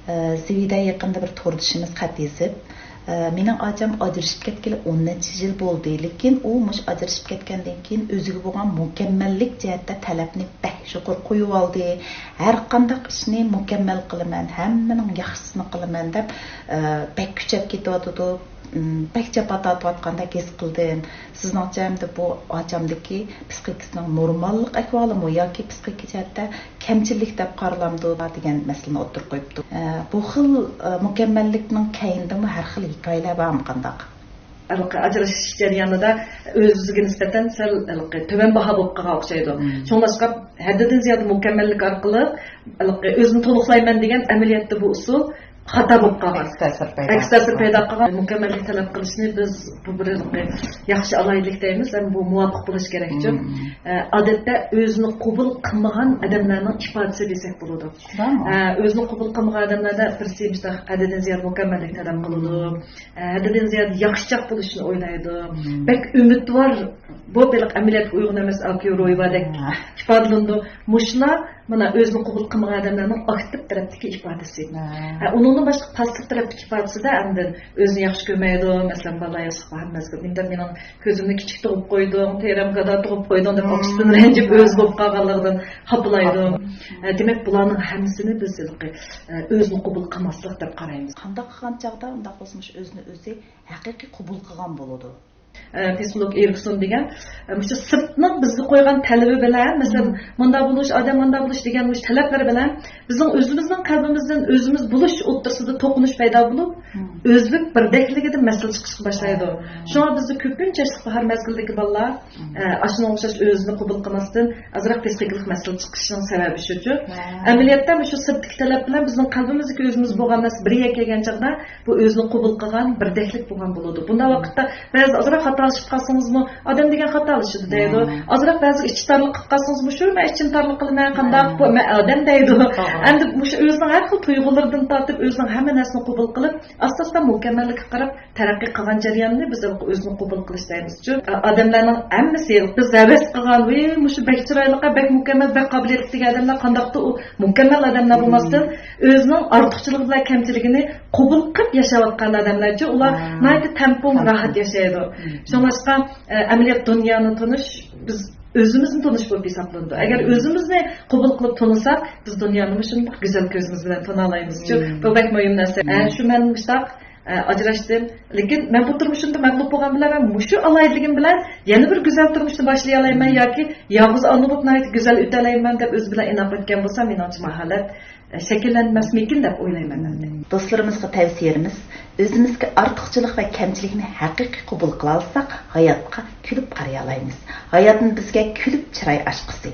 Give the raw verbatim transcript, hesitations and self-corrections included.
ئە، زىۋىدە يېقىندا بىر توردىشىمىز خەت يېزىپ، ئە، مېنىڭ ئاچام ئاجرىشىپ كەتكىلى ئون نەچچە يىل بولدى، لېكىن ئۇ مۇشۇ ئاجرىشىپ كەتكەندىن كېيىن ئۆزىگە بولغان مۇكەممەللىك جەھەتتە تەلەپنى بەك يۇقىرى قويۇۋالدى. ھەر قانداق ئىشنى مۇكەممەل قىلىمەن، ھەممىنىڭ ياخشىسىنى قىلىمەن دەپ، ئە، بەك كۈچەپ كېتىۋاتىدۇ. ئىم، بەك جاپا تارتىۋاتقاندەك ھېس قىلدىم. سىزنىڭچە ئەمدى بۇ ئاچامدىكى پسىخىكىسىنىڭ نورماللىق ئەھۋالىمۇ ياكى پسىخىكا جەھەتتە كەمچىلىك دەپ قارىلامدۇ دېگەن مەسىلىنى ئوتتۇرىغا قويۇپتۇ. ئە، بۇ خىل، ئە، مۇكەممەللىكنىڭ كەينىدىمۇ ھەر خىل ھېكايىلەر بارمۇ قانداق؟ ھېلىقى ئاجرىشىش جەريانىدا ئۆزىگە نىسبەتەن سەل ھېلىقى تۆۋەن باھا بولۇپ قالغان ئوخشايدۇ. مم. شۇڭلاشقا ھەددىدىن زىيادە مۇكەممەللىك ئارقىلىق ھېلىقى ئۆزىنى تولۇقلايمەن دېگەن ئەمەلىيەتتە بۇ ئۇسۇل خاتا بولۇپ قالغان. ئەكس تەسىر پەيدا ئەكس تەسىر قىلغان. پەيدا قىلغان. مۇكەممەللىك تەلەپ قىلىشنى بىز بۇ بىر ياخشى ئالاھىدىلىك دەيمىز، ھەم بۇ مۇۋاپىق بولۇش كېرەكچۇ. مم. ئە، ئادەتتە ئۆزىنى قوبۇل قىلمىغان ئادەملەرنىڭ ئىپادىسى دېسەك بولىدۇ. شۇنداقمۇ؟ ئە، ئۆزىنى قوبۇل قىلمىغان ئادەملەردە بىرسى مۇشۇنداق ھەددىدىن زىيادە مۇكەممەللىك تەلەپ قىلىدۇ. مم. ئە، ھەددىدىن زىيادە ياخشىچاق بولۇشنى ئويلايدۇ. مم. بەك ئۈمىدۋار، بۇ بېلىق ئەمەلىيەتكە ئۇيغۇن ئەمەس، ئاكىيو رويۋادەك مم. ئىپادىلىنىدۇ. مۇشۇلار مانا ئۆزىنى قوبۇل قىلمىغان ئادەملەرنىڭ ئاكتىپ تەرەپتىكى ئىپادىسى. ھە. ھە، ئۇنىڭدىن باشقا پاسسىپ تەرەپتىكى ئىپادىسىدە ئاندىن ئۆزىنى ياخشى كۆرمەيدۇ، مەسىلەن، بالىلار ياسىغا ھەممىسىگە نېمە دەپ مېنىڭ كۆزۈمنى كىچىك تۇغۇپ قويدۇڭ، تېرەم گادا تۇغۇپ قويدۇڭ دەپ مم. ئاپىسىدىن رەنجىپ ئۆزى بولۇپ قالغانلىقىدىن خاپىلايدۇ. مم. ھە، دېمەك، بۇلارنىڭ ھەممىسىنى بىز ھېلىقى، ئە، ئۆزىنى قوبۇل قىلماسلىق دەپ قارايمىز. قانداق قىلغان چاغدا ئۇنداق بولسا مۇشۇ ئۆزىنى ئۆزى ھەقىقىي قوبۇل قىلغان بولىدۇ؟ ئە، پسىخولوگ ئېرىكسون دېگەن، ئە، مۇشۇ سىرتنىڭ بىزگە قويغان تەلىپى بىلەن، مەسىلەن، مم. مۇنداق بولۇش، ئادەم مۇنداق بولۇش دېگەن مۇشۇ تەلەپلەر بىلەن بىزنىڭ ئۆزىمىزنىڭ قەلبىمىزدىن ئۆزىمىز بولۇش ئوتتۇرىسىدا توقۇنۇش پەيدا بولۇپ، مم. ئۆزلۈك بىردەكلىكىدىن مەسىلە چىقىشقا باشلايدۇ. مم. شۇڭا بىزدە كۆپىنچە ئىشلىق باھار مەزگىلىدىكى بالىلار، مم. ئە، ئاشۇنىڭغا ئوخشاش ئۆزىنى قوبۇل قىلماستىن ئازراق پسىخىكىلىق مەسىلە چىقىشىنىڭ سەۋەبى شۇچۇ. مم. ئەمەلىيەتتە مۇشۇ سىرتتىكى تەلەپ بىلەن بىزنىڭ قەلبىمىزدىكى ئۆزىمىز مم. بولغان نەرسە بىر يەرگە كەلگەن چاغدا بۇ ئۆزىنى قوبۇل قىلغان بىردەكلىك بولغان بولىدۇ. بۇنداق ۋاقىتتا بەزىدە ئازراق خاتالىشىپ قالسىڭىزمۇ، ئادەم دېگەن خاتالىشىدۇ دەيدۇ. مم. ئازراق بەزى ئىچى تارلىق قىلىپ قالسىڭىزمۇ، شۇ مەن ئىچىمنى تارلىق قىلىمەن، قانداق مم. بۇ مەن ئادەم دەيدۇ. توغرا. ئەمدى مۇشۇ ئۆزىنىڭ ھەر خىل تۇيغۇلىرىدىن تارتىپ ئۆزىنىڭ ھەممە نەرسىنى قوبۇل قىلىپ، ئاستا-ئاستا مۇكەممەللىككە قاراپ تەرەققىي قىلغان جەرياننى بىز ئۆزىنى قوبۇل قىلىش دەيمىزچۇ. ئادەملەرنىڭ ھەممىسى بىز ھەۋەس قىلغان، ۋى، مۇشۇ بەك چىرايلىق، بەك مۇكەممەل، بەك قابىلىيەتلىك دېگەن ئادەملەر قانداقتۇ ئۇ مۇكەممەل ئادەملەر مم. بولماستىن، ئۆزىنىڭ ئارتۇقچىلىقى بىلەن كەمچىلىكىنى قوبۇل قىلىپ ياشاۋاتقان ئادەملەرچۇ، ئۇلار ھا. ناھايىتى تەڭپۇڭ، تەڭپۇڭ. راھەت ياشايدۇ. مم. شۇڭلاشقا، ئە، ئەمەلىيەت دۇنيانى تونۇش، بىز ئۆزىمىزنى تونۇش بولۇپ ھېسابلىنىدۇ. ئەگەر مم. ئۆزىمىزنى قوبۇل قىلىپ تونۇساق، بىز دۇنيانىمۇ شۇنداق گۈزەل كۆزىمىز بىلەن تونالايمىزچۇ. مم. بۇ بەك مۇھىم نەرسە. مم. ئە، شۇ مەن مۇشتاق، ئە، ئاجراشتىم. لېكىن مەن بۇ تۇرمۇشۇمدا مەغلۇپ بولغان بىلەن مەن مۇشۇ ئالاھىدىلىكىم بىلەن يەنە بىر گۈزەل تۇرمۇشنى باشلىيالايمەن مم. ياكى يالغۇز ئانا بولۇپ ناھايىتى گۈزەل ئۆتەلەيمەن دەپ ئۆزى بىلەن ئىناق ئۆتكەن بولسا، مېنىڭچە ماھالەت، ئە، شەكىللەنمەسمىكىن دەپ ئويلايمەن مەن. مم. دوستلىرىمىزغا تەۋسىيەمىز، ئۆزىمىزگە ئارتۇقچىلىق ۋە كەمچىلىكنى ھەقىقىي قوبۇل قىلالىساق، ھاياتقا كۈلۈپ قارىيالايمىز. ھاياتمۇ بىزگە كۈلۈپ چىراي ئاچقۇسى.